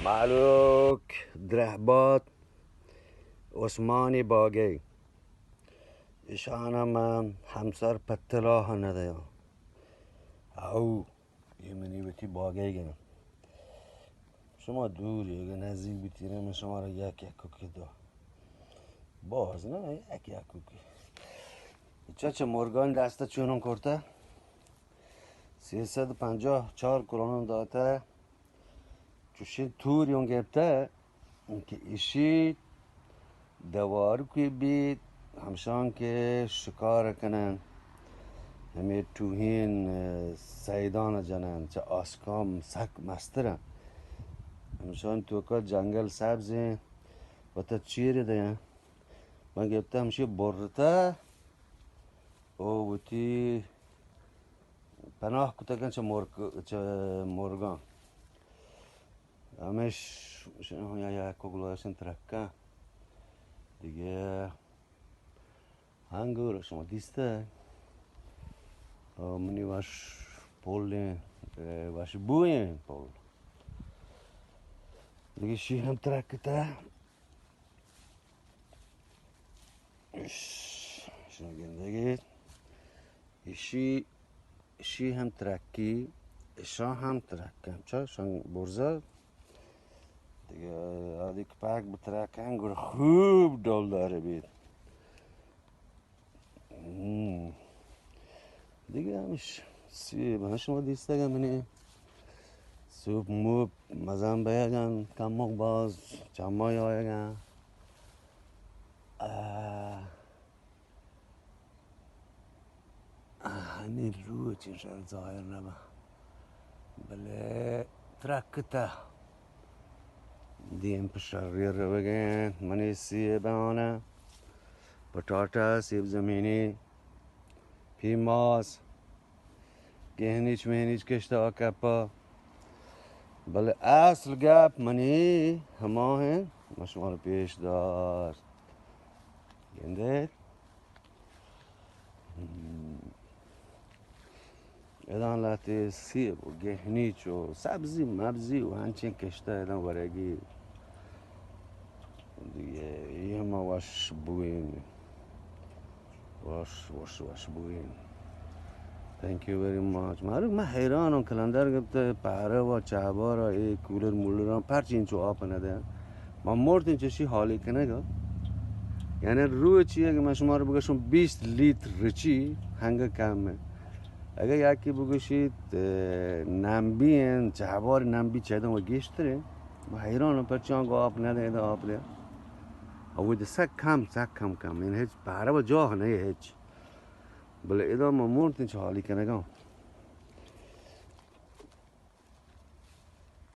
مالوک درہبات عثمانی باگئی، اشانا من ہمسر پتلاہ ندیاں۔ او، یہ منی وتی باگئی گن۔ شما دور، اگر نزدیک بیتیرے، من شما را یک یک کوکی دو۔ باز نہ، یک یک کوکی۔ چچ مرگان دست چونوں کرتا؟ سیصد پنجاہ چار کرونوں داتا۔ چوشیں توریوں گپتہ کہ اشی دوارکے بیت، ہمشان کہ شکار کنن، ہمے ٹوہین، اه، سیدان جنن، چہ آسکام سک مسترن۔ ہمشان توکا جنگل سبزیں، وتا چیر دین۔ من گپتہ ہمشی برتہ او وتی پناہ کتگن چہ مرگ، چہ مرگان۔ ہمیش ش-، یا، یا، کوگلاشن ترکا۔ دیگہ انگور شما دیسته۔ او منی وش پول، اه، وش بوئیں پول۔ دیگہ شی ہم ترکتا۔ اش، شما گندگی۔ اشی، اشی ہم ترکی، اشا ہم ترک۔ چا شنگ برزا۔ دیگہ آدی کپاک بترکن، گڑا خوب ڈولدار بیت۔ ہم۔ دیگہ ہمش سیب ہم شما دیستگا منی۔ سوپ موپ مزن بیگن، کمک باز چمای آیگن۔ آہ۔ آہ، ہمے روچ انشاءاللہ ظاہر نہ باں۔ بلے ترکتہ۔ دیم پہ شری روگیں۔ منی سیبان، پٹاٹا، سیب زمینی، پیماز، گہنیچ مہنیچ کشتہ آ کپا۔ بلے اصل گپ منی ہما ہیں، من شما را پیش دار۔ گندے؟ ہم۔ ادان لہتے سیب و گہنیچ و سبزی مبزی و ہنچیں کشتہ ادان ورگی۔ دیگہ اے ہما وش بوئیں۔ وش، وش، وش بوئیں۔ Thank you very much. مارو، من حیران ہوں، کلندر گپتہ پہرہ و چہبارا اے کولر مولراں پرچی انچو آپ نہ دے۔ من مرتیں چشی حالی کنگا۔ یعنی روچی اگہ من شما را بگشوں بیست لیتر رچی ہنگہ کم ہے۔ اگہ یکی بگوشیت، اه، نمبی ہیں، چہبار نمبی چیدن و گیشتر ہیں۔ من حیران ہوں پرچی آنگو آپ نہ دے، ادا آپ دے۔ او دے سک کم، سک کم کم۔ یعنی ہچ پہرہ و جاہ نہیں ہچ۔ بلے ادا من مرتیں چہ حالی کنگا۔